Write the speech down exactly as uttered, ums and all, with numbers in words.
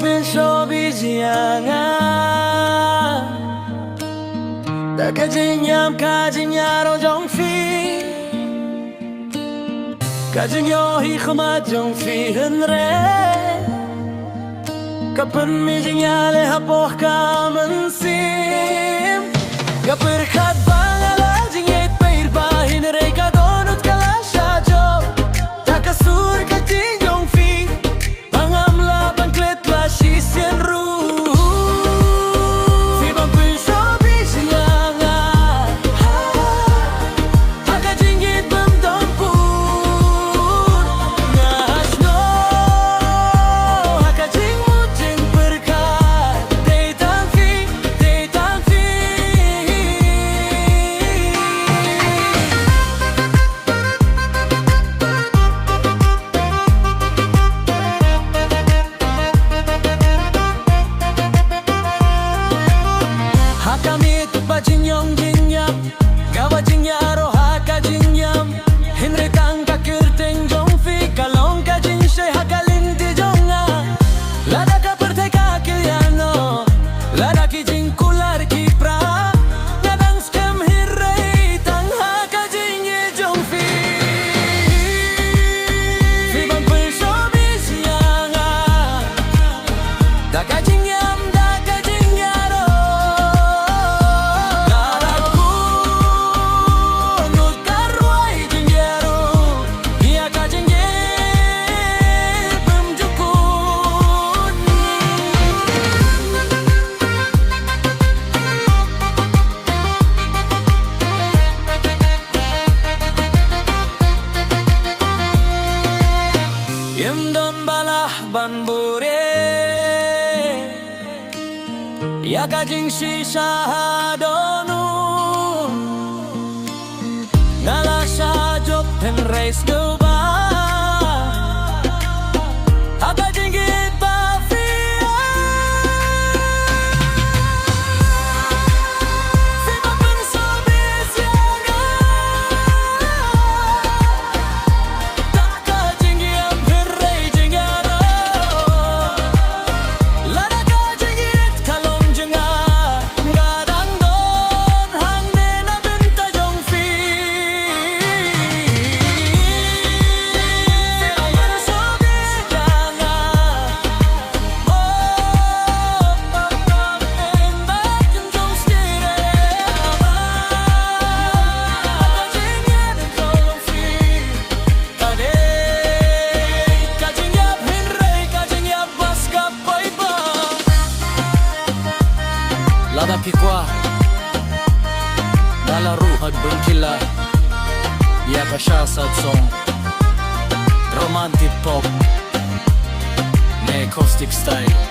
Pynshoh bishni ïa nga da ka jingïam ka jingïaroh jong phi. Ka jingïohi khmat jong phi hynrei ka pynmih jingïaleh hapoh ka mynsiem. Nga pyrkhat ba nga la jingïeit pyrshah hynrei ka dohnud ka la shah jop da ka sur ka jingïeit jong phi. Ba ngam lah ban klet la shisien ruh. Phi ban pynshoh bishni ïa nga ha ka jingïeit bym don pud. Nga sngew ha ka jingmut jingpyrkhat dei tang phi, dei tang phi. Ha ka miet ba jingïong jingïap, nga ba jingïaroh ha ka jingïam. Hynrei tang ka kyrteng jong phi ka long ka jingshai ha ka lynti jong nga. Lada ka pyrthei ka kylliang noh, lada ki jingkular ki pra, nga dang skhem hynrei tang ha ka jingïeit jong phi. Phi ban pynshoh bishni ïa nga da ka jingïam, da ka jingïaroh. Lada ka dohnud ka rwai jingïaroh ïa ka jingïeit bymjukut. Ym don ba lah ban buhrieh ïa ka jingshisha ha dohnud. Nga la shah jop hynrei sngewbha ha ka jingïeit ba phi. Phi ban pynshoh bishni ïa nga da ka jingïam hynrei jingïaroh. Lada ka jingïeit ka long jong nga, nga dang don hangne na bynta jong phi. Phi ban pynshoh bishni ïa nga. Lada phi kwah, nga la ruh ban pynkylla ïa ka sha sad song romantic pop ne acoustic style.